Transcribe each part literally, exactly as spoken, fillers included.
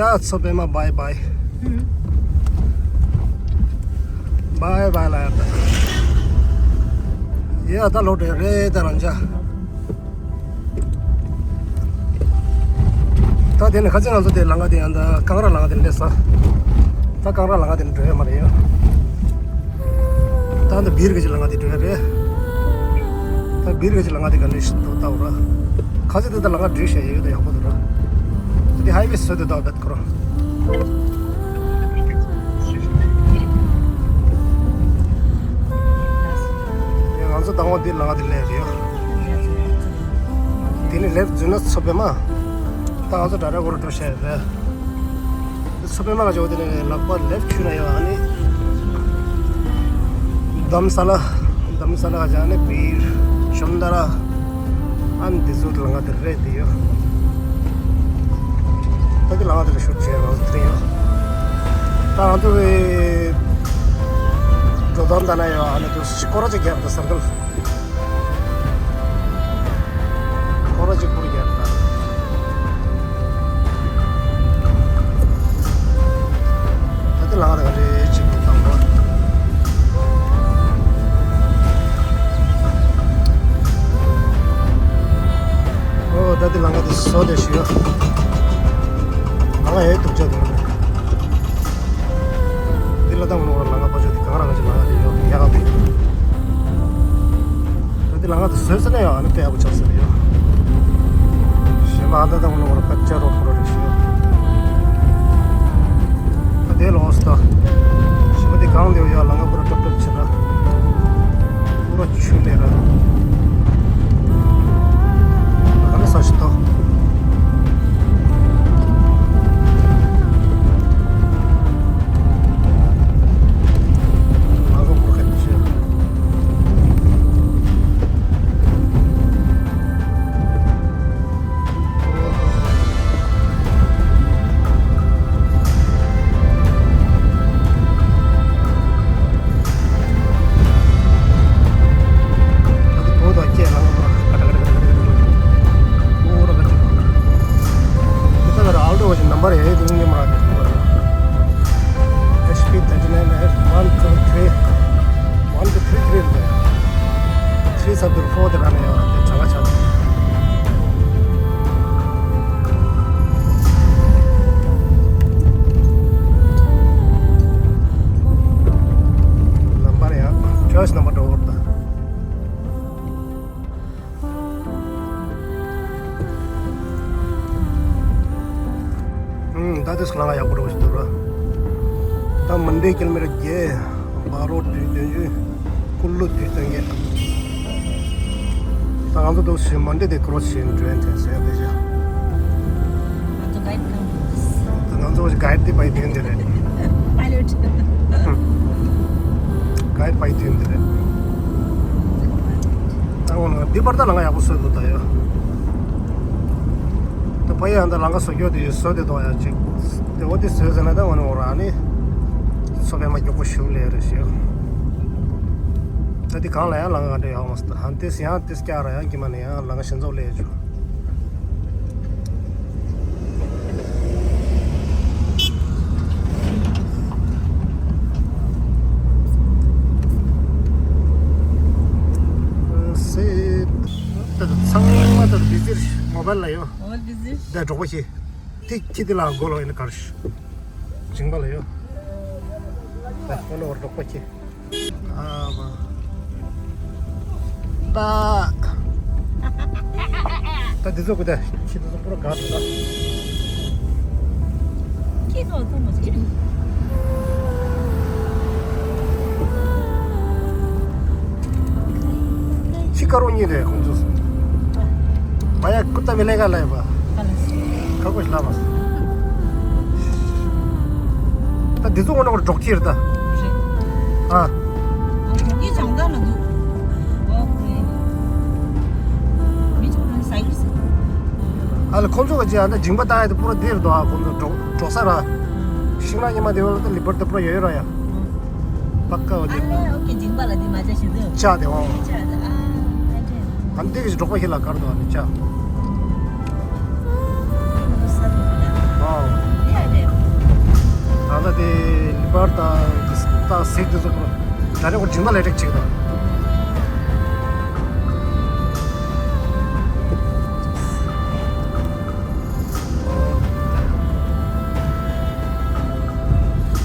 ཡ་མཚོ་པདྨ་བྷའི་བྷའི། བྷའི་བྷའི་ལ་ཡ་ད། ཡ་ད་ལོག་འགྲོ་རེད་ད་རང་ཅག་ད་དེ་ནས་ཁ་ཆེ་ང་ཚོ་དེ་ལམ་ཁ་དེ་ཡང་ད་ཀང་ར་ལམ་ཁ་དེ་ནས་སླེབས་ས། ད་ཀང་ར་ལམ་ཁ་དེ་ནས་འགྲོ་ཡ་མ་རེད་ཡ། ད་འདི་བིར་ག་ཅིག་ལམ་ཁ་དེ་འགྲོ་ཡ་རེད། ད་བིར་ག་ཅིག་ལམ་ཁ་དེ་ག་ནས་ཤི་ཏོ་ལྟ་བ་ར། ཁ་ཆེ་དེ་ད་ལམ་ཁ་འགྲོ་ཤེས་ཡོད་ད་ཡག་པོ་འདུག་ར། ད་དེ་ཧའི་ཝེ་བཟོས་དེ་ད་བེད་ཁོ་ར། ང་ཚོ་དང་པོ་འདི་ལམ་ཁ་དེ་སླེབས་རེད། དེ་ནས་ལེབ་འཛུལ་ན་མཚོ་པདྨ། ད་ང་ཚོ་ཌ་ར་གོར་འགྲོ་བཤད་རེད། མཚོ་པདྨ་ལ་འཇོག་དེ་ནས་ལག་པ་ལེབ་ཁྱུ་ན་ཡོད་ཨ་ནི། དྷམ་ས་ལ། དྷམ་ས་ལ་ཨ་ནི་བིར། ཤོམ་དྷ་ར། ཨ་ནི་འདི་ཚོ་ལམ་ཁ་དེ་རེད་དེ་ཡོད། ད་དེ་ལམ་ཁ་དེ་ལ་ཤུར་བྱས་ང་ཚོ་དེ་རིང་ཡོད། ད་ང་ཚོ་གི་འགྲོ་དོན་ད་ན་ཡོད་ཨ་ནི་དུ་སྐོར་ར་ཅིག་རྒྱབ་ད་སར་ཀལ། ཁོ་ར་གཅིག་པུར་རྒྱབ་ད། ད་དེ་ལམ་ཁ་དེ་ག་འདྲས་ཅིག་འདུག་དང་པོ། ཨོ་ད་དེ་ལམ་ཁ་དེ་བཟོ་དེ་ཞུ། ལམ་ཁ་ཡའི་དུག་ཆ་དེ་རེད། འདི་ལ་ད་ངོ་ལ་ང་པ་ཅོ་དེ་གང་རང་ཅི་ལ་དེ་ཡོད་ཡག་པོ། ད་དེ་ལ་ང་དེ་བཟོས་ཟེར་ན་ཡང་ཨ་ནི་དཔེ་ཡག་པོ་ཆགས་ཟེར་ཡོད། གཞན་པ་ཨ་ད་ད་ངོ་ལ་པ་ཅོ་རོ་ཁོ་རོ་རེ་ཞིག་ཡོད། ད་དེ་ལོ་སྟོ། གཞན་པ་དེ་གང་དེ་ཡོད་ལ་ང་པུ་ར་ཏོག་ཏོག་ཆེ་ར། པུ་ར་ཆུ་ལས་ར། ག་ལེ་ས་ཞིག་ཏོ། H P thirty-nine F one two three, one two three three ལ་three subject four དེ་རང་ནས་ཡོད་ར་དེ་གྲངས་ཀ་ཆགས། ནམ་བར་ཡང་choice number འགྲོ་བར་ད། ཨུམ། ད་དེ་སུ་ལ་ང་ཡག་པོ་འགྲོ་བཞིན་འདུག་ར། ད་མོན་ཌེ་ཀི་ལོ་མི་ཊར་བརྒྱད། བཱ་རོ་དྲུག་བདུན་ཅུ། ཀུ་ལུ་དྲུག་བདུན་བརྒྱད། ད་ང་ཚོ་འདུག་སེ་མོན་ཌེ་དེ་ཀྲོ་སི་བྱས་ནས་འགྲོ་ཡ་དེ་ཟེར་ཡ་དེ་བྱ། ང་ཚོ་གའིཌ་གང་འདུག་ད་ང་ཚོ་གའིཌ་དེ་པའི་དོན་དེ་རེད། པའི་ལོཊ། གའིཌ་པའི་དོན་དེ་རེད། ད་འོ་ན་འདི་པར་ད་ལམ་ཁ་ཡག་པོ་བཟོས་འདུག་ད་ཡོད། ད་ཕ་ཡི་ཨ་ད་ལམ་ཁ་བཟོ་རྒྱུ་དེ་བཟོས་དེ་གཏོང་ཡ་ཅིག་དེ་འོ་དེ་བཟོས་ཟེར་ན་ད་འོ་ན་འོ་ར་ནི་མཚོ་པདྨ་མགྱོགས་པོ་ཞུགས་ལེ་རེ་ཞིག་ད་དེ་གང་ལ་ཡང་ལམ་ཁ་ག་འདྲ་ཡོད་མ་སོང་། ད་ཧན་ཏེ་སི་ཡང་ཏེ་སི་ཀྱ་ར་ཡང་ཀྱི་མ་ནི་ཡང་ལམ་ཁ་ཤིན་ཙོ་ལེ་ཆུ། སེ། ད་ཚང་མ་ད་བི་ཟི་མོ་བཱལ་ལ་ཡོད། ཨོལ་བི་ཟི། ད་གྲོགས་པོ་ཞིག་དེ་ཁྱི་དེ་ལ་མགོ་ལོག་ཡིན་ན་གར་ཞིག་ཇིང་པ་ལ་ཡོད། ད་ཁོ་ལོ་བར་གྲོགས་པོ་ཁྱི། ཨ་མ། ད། ད་འདི་ཚོ་གུ་ད་ཁྱི་འདི་ཚོ་པུ་ར་ག་ད། ཁྱི་ཚོ་ཚོ་མ་ཟིན། ཁྱི་དཀར་པོ་གཉིས་རེད་ཁོང་ཚོ། བ་ཡ་ཀུ་ཏ་མི་ལེ་ག་ལ་ཡ་བ། ཁ་ཁོ་ཤི་ལ་བ། ད་འདི་ཚོ་ངོ་ན་ཁོ་འབྲོག་ཁྱི་རེད་ད། ཨ། འབྲོག་ཁྱི་བྱང་ད་ལ་འདུག་ཨ་ལ་ཁོང་ཚོ་ག་ཅི་ཨ་ད་འཇིང་པ་ལྟ་ཡ་དེ་པུ་ར་དེ་རེད་དོ། ཨ་ཁོང་ཚོ་འབྲོག་འབྲོག་ས་ར། ཤིང་ནགས་ཉི་མ་དེ་བ་ད་ལི་བར་དེ་པུ་ར་ཡོད་ཡོད་ར་ཡ། པ་ཀ་བ་དེ། ཨ་ལེ་ཨོ་ཀེ་འཇིང་པ་ལ་དེ་མ་བྱ་ཞིག་དེ། ཅག་དེ་བ། ཅག་དེ་ཨ། ཨ་ལེ། ཨ་འདི་གི་འབྲོག་པ་ཞིག་ལ་དཀར་དོ་ཨ་ནི་ཅག་ཨོ། ད་དེ་ལི་པར་དང་ད་སེག་དེ་ཚོ་ད་རེ་ཁོ་སྦྱིན་པ་ལས་སྒྲིག་ཅིག་དང་།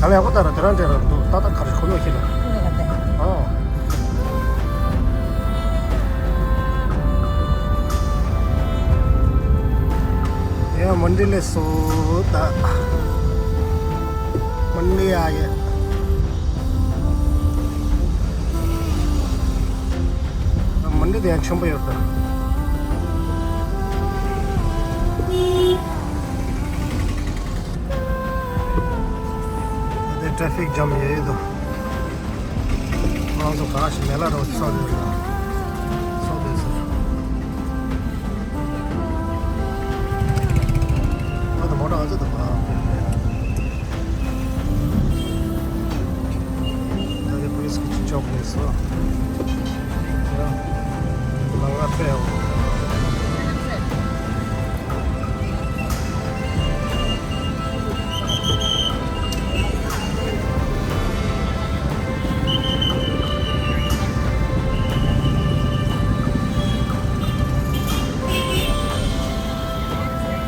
ད་ལ་ཡག་པོ་ད་ར་དེ་རང་འདྲ་ར་འདུག་ཏག་ཏག་ག་རེ་ཁོ་ལོ་ཁྱེད་ལ། ཨོ། ཡ་མོན་ཌི་ལས་སོ་ད། མོན་ཌི་ཨ་ཡ། མོན་ཌི་དེ་ཡང་ཆེན་པོ་ཡོད་ད། དེ་ཊ་ཕིག་ཇམ་ཡོད་དོ། ང་ཚོ་ག་ཞིག་མེ་ལ་རོ་ཚོ་རེད་ལ། ཚོ་དེ་ཟེར། ང་ཚོ་མོ་ཊ་ང་ཚོ་དང་ག་ད་དེ་པོ་ལི་སི་གི་ཅོག་རེད་སོ། ཡ། ང་ང་ཚོ་ཡང་།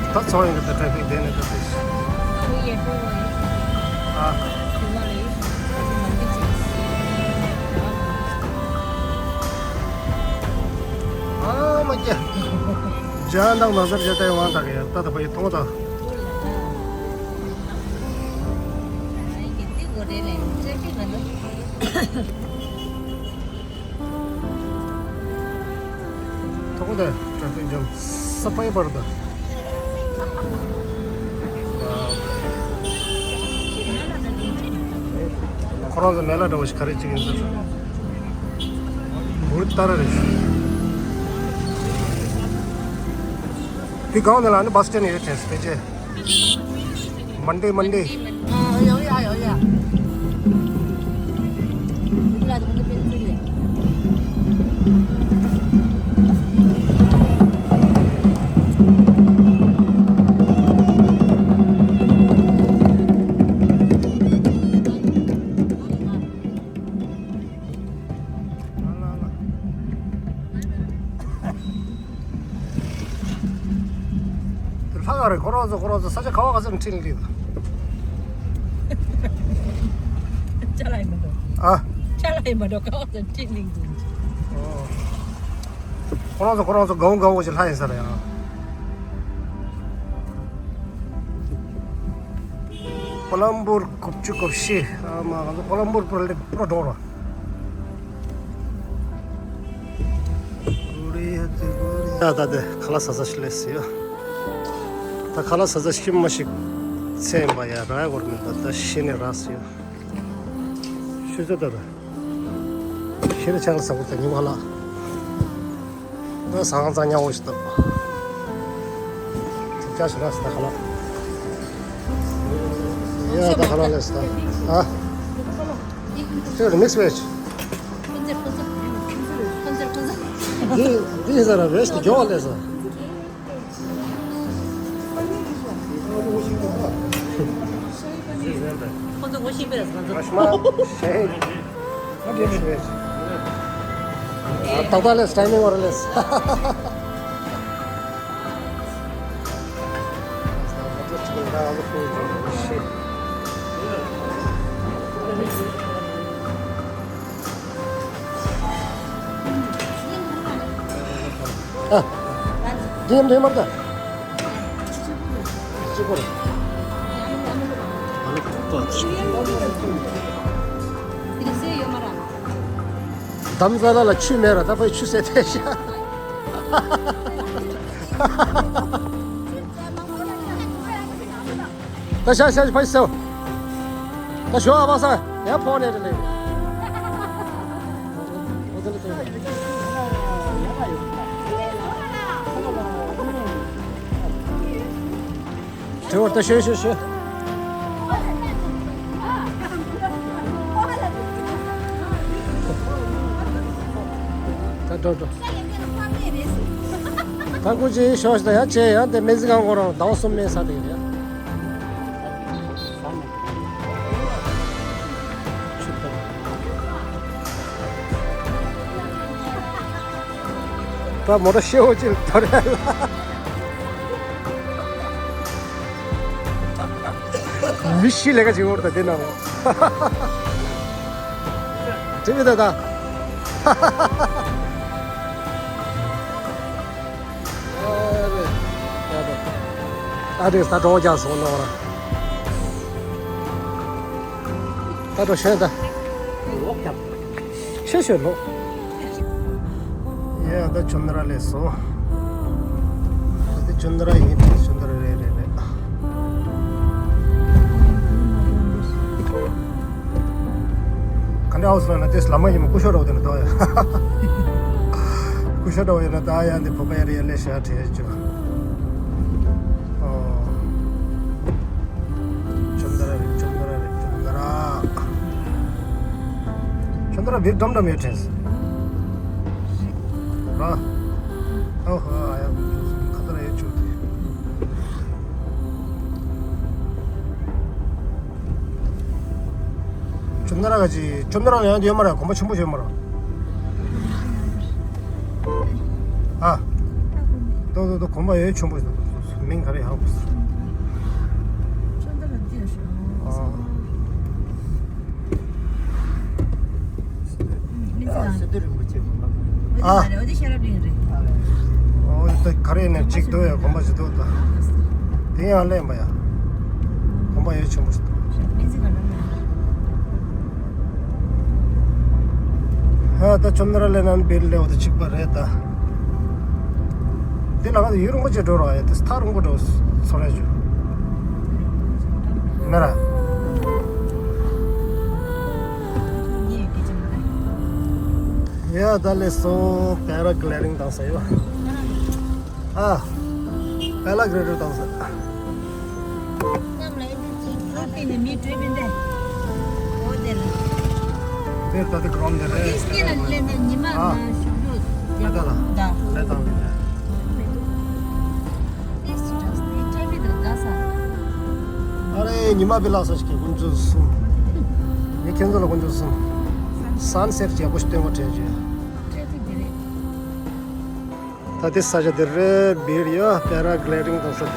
ད་ཚོང་ཡིན་གི་ད་ཊ་ཕིག་དེ་ནས་ད་དེ། ཨ། ཨ་མ་ཀྱ། ཇན་དང་ན་སར་ཇ་ཏའི་ཝང་དག་ཡ་ད་ད་བ་ཡི་ཐོང་ད། ཐོག་ད་ཊ་ཕིག་ཇམ་ས་པའི་བར་ད། ཁོ་རང་ཚོ་མེ་ལ་འདྲ་བོ་ཞིག་ག་རེ་བྱེད་ཀྱི་ཡིན་ཟེར། འུར་ཏར་རེད། དེ་སྒང་ནས་ལ་ནི་བྷ་སི་སི་ཊེན་ཡོད་དྲན་སོང་ཕལ་ཆེར། མན་ཌེ་མན་ཌེ། དེ་ལྷག་རེད། ཁོ་རང་ཚོ་ཁོ་རང་ཚོ་ས་ཆ་ག་བ་ག་ཚོད་ཁྲིད་ལིག་ཨ། ཅ་ལག་ཡིན་མ་འགྲོ། ཅ་ལག་ཡིན་མ་འགྲོ་ག་བ་ཚོད་ཁྲིད་ལིག་འདུག་ཨོ། ཁོ་རང་ཚོ་ཁོ་རང་ཚོ་གའུ་གའུ་ཞིག་ལྷག་ཡིན་ས་རེད་ཨ། པ་ལམ་པུར་དགུ་བཅུ་གོ་བཞི། ཨ་མ་ང་ཚོ་པ་ལམ་པུར་པུར་ལེ་པུར་འགྲོ་ར། ད་ད་དེ་ཁ་ལག་ཟ་ས་ཞིག་སླེབས་ཟེར་ཡ། ད་ཁ་ལག་ཟ་ས་ཞིམ་མ་ཞིག་ཚེ་ཡིན་པ་ཡ་རག་ཡ་གོ་ར་མེད་པ་ད་ཤི་ནས་རག་ཟེར་ཡ། ཤུ་ཚོད་ད་ད། ཤི་ནས་ཆང་ཟ་གོ་ད་ཉི་མ་ལ། ང་ཟ་ཁང་ཚང་ཉག་འོ་ཞིག་ཏུ། ཅག་ཞིག་ར་སི་ད་ཁ་ལག་ཡ་ད་ཁ་ལག་ལས་སི་ད། ཨ། ཁྱོད་མིག་སི་བེཇ། འདི་འདི་ཟ་ར་བེཇ་དེ་མགྱོགས་ལས་ས། ཁོ་ཚོ་ངོ་ཤེས་པས་ང་ཚོ། ཏག་ཏག་ལས་ཊའི་མིང་བར་ལས། ཨ། འདི་འདི་མ་ད། གཅིག་པོ་རེད། དམ་ཟ་ལ་ལ་ཆུ་མེད་ར་ད་ཕའི་ཆུ་ཟེར་ཐལ་ཤག་ད་ཤ་ཤ་ཕ་ཤི་སེའོ། ད་ཞོ་ཨ་བ་ས་ཡ་ཕོ་ནས་རེ་ལེ། དྲི་བར་ད་ཤོད་ཤོད་ཤོད། ད་འགྲོ་འགྲོ། ད་ཀུ་ཅི་ཤོག་ཤི་ད་ཡ་ཆེ་ཡ་དེ་མེ་ཟི་གང་གོ་རང་ཟླ་བ་གསུམ་མེད་ས་དེ་རེད། ང་མོ་ཊ་ཤེའུ་ཅིག་དོར་ཡ་ལ། མི་ཤི་ལས་ཀ་བྱེད་འོར་ད་དེ་ན། དྲི་མི་ད་ད། ཨ་རེ་ད་འགྲོ་རྒྱག་སོང་ནོ་ར། ད་འགྲོ་ཤོད་ད། ཤོད་ཤོད་ལོ། ཡ་ད་ཆུ་ནུ་ར་ལས་སོ། ད་དེ་ཆུ་ནུ་ར་ཡིན་ཆུ་ནུ་ར་རེད་རེད་རེད། ག་འདྲ་ཨའོ་སི་ལ་ན་དེ་ལ་མ་ཡིན་མ་ཀུ་ཤོ་རོ་དེ་ན་ད་ཡ། ཀུ་ཤོ་རོ་ཡ་ན་ད་ཡ་འདི་བོད་པ་ཡ་རེ་ཡ་ལས་ཤ་ཁྲེ་ཅུ། ཨོ། ཆུ་ནུ་ར་རེད་ཆུ་ནུ་ར་རེད་ཆུ་ནུ་ར། ཆུ་ནུ་ར་བིར་འགྲམ་འགྲམ་ཡོད་དྲན། ར། ཨོ་ཧོ་ཨ་ཡ་ཁ་ཏ་ར་ཡོད་ཆུ་དེ། ཆུ་ནུ་ར་ག་ཅི་ཆུ་ནུ་ར་ཡང་ཡོད་མ་ར་གོམ་པ་ཆེན་པོ་ཡོད་མ་ར། ཨ། ཏོ་ཏོ་ཏོ་གོམ་པ་ཡོད་ཆེན་པོ་ཞིག་འདུག་མིང་ག་རེ་ཧ་གོ་སོང་། ཨ། སི་ཏུ་རིན་པོ་ཆེ་གོམ་པ། ཨ། ཨོ་ད་ག་རེ་ནས་གཅིག་འདུག་ཡ་གོམ་པ་ཞིག་འདུག་ད། དེ་ཡང་ལེན་པ་ཡ། གོམ་པ་ཡོད་ཆེན་པོ་ཞིག་འདུག་ཧ་ད་ཆུ་ནུ་ར་ལས་ནང་བིར་ལེའོ་ད་གཅིག་པ་རེད་ད། དེ་ལ་ང་ཚོ་ཡུན་རིང་པོ་ཅིག་འགྲོ་རོགས་ཡ་དེ་ཐག་རིང་པོ་འགྲོ་ཚོར་རེ་བྱུང་། མེ་ར། ཡ་ད་ལས་སོ་པེ་ར་གི་ལེ་ཌིང་བཏང་ས་ཡོད། ཨ། པེ་ར་གི་ལེ་ཌིང་བཏང་ས། དེར་ད་དེ་གྲོང་དེ་རེད། ཨ། ད་ལ་ལས་བཏང་ལས་ནས། ཨ་རེ་ཉི་མ་བི་ལགས་ས་ཞིག་གི་ཀུན་སྤྱོད་གསུམ། ངས་ཁྱེད་ཚོ་ལ་ཀུན་སྤྱོད་གསུམ། སན་སེཊ་རྒྱལ་པོ་ཞིག་སྟོན་པ་དྲན་བྱུང་། ད་དེ་ས་ཆ་དེ་རེད་བིར་ཡ་པེ་ར་གི་ལེ་ཌིང་དང་ས་དེ།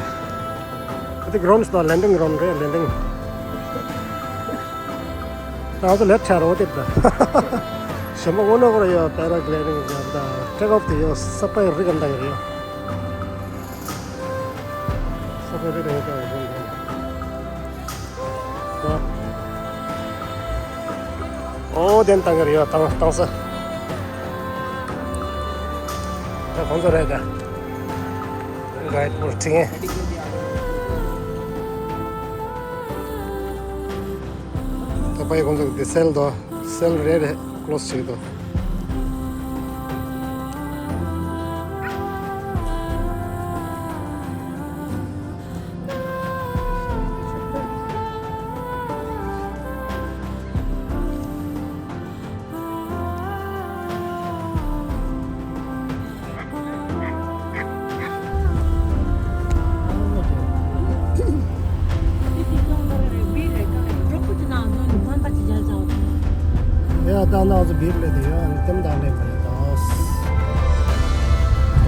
ད་དེ་གི་རོན་ཞིག་དང་ལེན་ཌིང་རོན་རེད་ལེན་ཌིང་། ང་ཚོ་ལེབ་ཆ་རོ་དེ་ད། ཞེ་མ་དངོས་གནས་ཁོ་ར་ཡ་པེ་ར་གི་ལེ་ཌིང་ཡ་ད་ཊེག་ཨོཕ་དེ་ཡ་ས་པའི་རི་ག་འདང་གི་རེད་ཡ། ས་པའི་རི་ག་འདང་གི་རེད། ཨོ་དེ་བཏང་གི་རེད་ཡ་བཏང་བཏང་ས། ད་ཁོང་ཚོ་རེད་ད། གའི་ཌི་པོར་ཁྲིད་མཁན། ད་པའི་ཁོང་ཚོ་གི་སེལ་དོ། སེལ་རེད་རེད་ཀློ་སི་བྱེད་དོ། ཡ་ད་ནང་ཚོ་བིར་ལས་དེ་ཡ་ནི་ལྟེམ་དང་ལས་པ་ཡ་ད།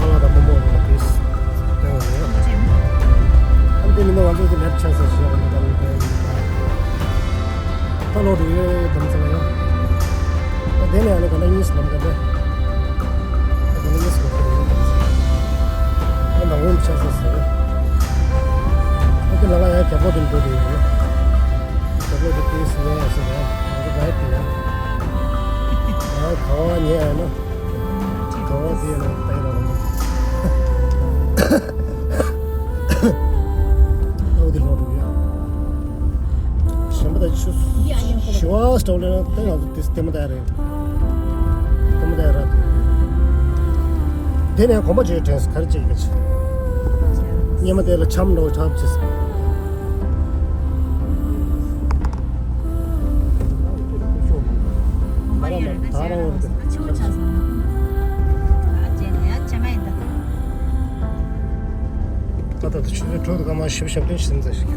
ཨོ་ལ་ད་མོ་མོ་ལ་དེ་སྟོན་བ་ཡ། ཨ་འདི་མི་ནི་ང་ཚོ་དེ་ལེབ་ཆ་ས་ཞིག་ཡ་ནི་ད་ནི་ད་ནི་ད། ད་ལོ་རུ་ཡོད་དམ་ཚ་ལ་ཡ། ད་དེ་ནས་ཡ་ནི་ག་ན་གཉིས་ལམ་ག་དེ། ད་དེ་ནས་གཉིས་ལམ་ག་དེ། ད་ནང་ངོམ་ཆ་ས་ཟེར། ད་དེ་ལ་ལ་ཡ་རྒྱ་པོ་དེ་འགྲོ་དེ་ཡོད། རྒྱ་པོ་དེ་དེ་སི་ཡ་ཡ་ཟེར་ཡ། ང་ཚོ་ག་ཡ་དེ་ཡ། ང་ག་བ་ཉེ་ཡ་ན། ག་བ་དེ་ཡ་ན་ད་ཡ་ལ་ལ། ཨོ་དེ་ལོ་རུ་ཡ། གཞན་པ་ད་ཆུ་ཞི་བ་སྟོབས་ལས་ན་ད་ང་ཚོ་དེ་སི་དེ་མ་ད་ཡ་རེད། དེ་མ་ད་ཡ་ར། དེ་ནས་གོམ་པ་བརྗོད་དྲན་ག་རེ་བྱེད་ཀྱི་ཆེ། སྙེ་མ་དེ་ལ་ཆམ་འགྲོ་ཆམ་ཆེ། ད་རང་ད་ད་ད་ཆུ་ཚོད་དྲུག་དུ་སྐར་མ་བཞི་བཅུ་ཞེ་བདུན་ཟིན་ཚར་ཞིག་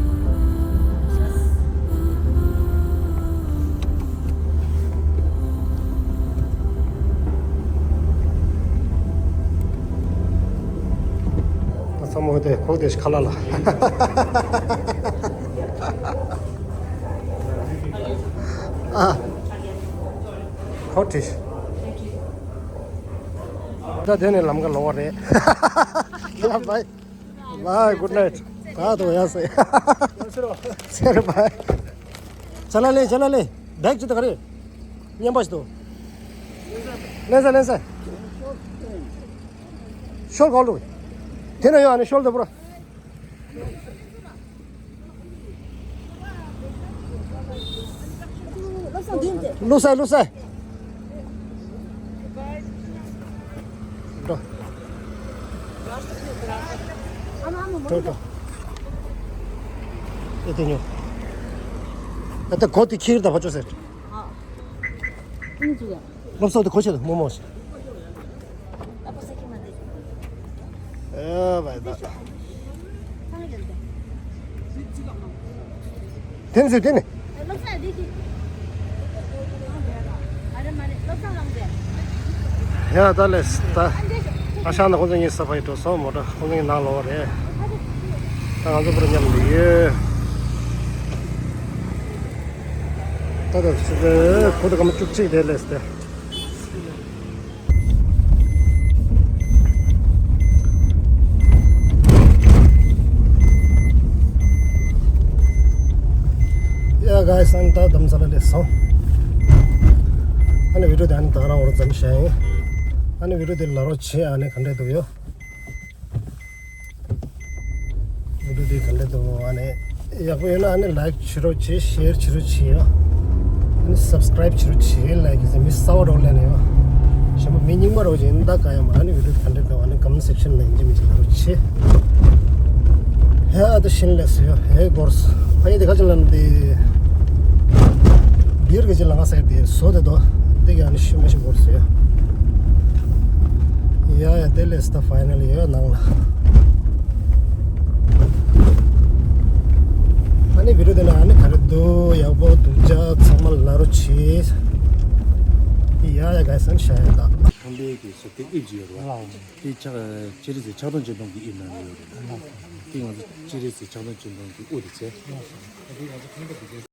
མོ་དེ་ཁོག་དེ་ཁ་ལ་ལ། ཨ། ཁོ་ཁྲིད། ད་དེ་ནས་ལམ་ཁ་ལོག་པ་རེད། ཡ་བའི། Bye, good night. ད་དུ་ཡ་སེ། སེར་བའི། ཅ་ལ་ལེ་ཅ་ལ་ལེ། བེག་ཅི་ད་ག་རེ། མཉམ་པ་ཞིག་ཏུ། ལེན་ས་ལེན་ས། ཤོལ་གོ་ལུ། དེ་ན་ཡོད་ཨ་ནི་ཤོལ་དུ་པུ་ར། བློ་བཟང་བདུན་ཏེ། བློ་བཟང་བློ་བཟང་། འགྲོ། འགྲོ་འགྲོ། ཨེ་དེ་ཉོ། ཨེ་ད་གོ་དེ་ཁྱེར་ད་བ་ཅོ་ཟེར། ཨ། ཨིན་ཅི་ཡ། བློ་བཟང་དེ་གོ་ཆེ་ད་མོ་མོ་ཞིག། ཨ་བའི་ད། དེ་ནི་ཟེར་དེ་ནི། ཡ་ད་ལས་ད། ཨ་ཤང་ན་ཁོང་ཚོ་གཉིས་ས་ཕ་ཡི་འགྲོ་སོང་མོ་ཏྲ་ཁོང་ཚོ་གཉིས་ནང་ལོག་རེད། ད་ང་ཚོ་པུ་ར་མཉམ་དུ་ཡོད། ད་ད་སུ་དེ་ཁོ་ད་ག་མ་བཅུ་གཅིག་དེ་ལས་དེ། Yeah, guys, ཨ་ནི་ད་དྷ་རམ་ས་ལ་སླེབས་སོང་། ཨ་ནི་བི་ཌིའོ་དེ་ཨ་ནི་ད་རང་འོར་ཙམ་བྱས་ཡིན། ཨ་ནི་བི་ཌིའོ་དེ་ལ་རོགས་བྱེད་ཨ་ནི་ག་འདྲས་འདུག་ཡོད། བི་ཌིའོ་དེ་ག་འདྲས་འདུག་ཨ་ནི་ཡག་པོ་ཡོད་ན་ཨ་ནི་ལའིཀ་བྱེད་རོགས་བྱེད། ཤེར་བྱེད་རོགས་བྱེད་ཡོད། ཨ་ནི་སབ་སི་ཀ་རའིབ་བྱེད་རོགས་བྱེད། ལའིཀ་ཟེར་མི་གསར་པ་རོགས་ལེན་ཡོད། གཞན་པ་མི་རྙིང་པ་རོགས་བྱེད་ཡིན་ད་ག་ཡ་མ་ཨ་ནི་བི་ཌིའོ་དེ་ག་འདྲས་འདུག་ཨ་ནི་ཀོ་མེན་ཊི་སེག་ཤན་ལ་ཡིན་གཅིག་མིན་གཅིག་ལ་རོགས་བྱེད། ཧེ་ཨ་ད་ཤིན་ལས་སུ་ཡོད་ཧེ་གོར་སུ། ཕ་ཡི་དེ་ག་ཅི་ལ་འདི། སྦིར་གི་ཅི་ལ་ང་ཟེར་དེ་བཟོ་དེ་དོ། དེ་ག་ཨ་ནི་ཤུ་མ་ཤི་གོར་སུ་ཡོད། ཡ་ཡ་དེ་ལས་ད་ཕའི་ནལ་ཡོད་ནང་ལ། ཨ་ནི་བི་ཌིའོ་དེ་ན་ཨ་ནི་ག་རེ་འདུག་ཡག་པོ་འདུག་ཅག་ཚང་མ་ལ་རོགས་བྱེད། ཡ་ཡ་ག་སན་ཤ་ཡ་ད། ཁམས་པའི་གི་སོ་དེ་ཨིབ་ཅི་ཡོད་རེད་བ། དེ་ཆག་ཅི་རེད་ཟེར་ཆག་སྡང་ཅན་སྟོང་གི་ཨིབ་ནང་ཡོད་རེད། དེ་ང་ཚོ་ཅི་རེད་ཟེར་ཆག་སྡང་ཅན་སྟོང་གི་དབུ་དེ་ཚེ།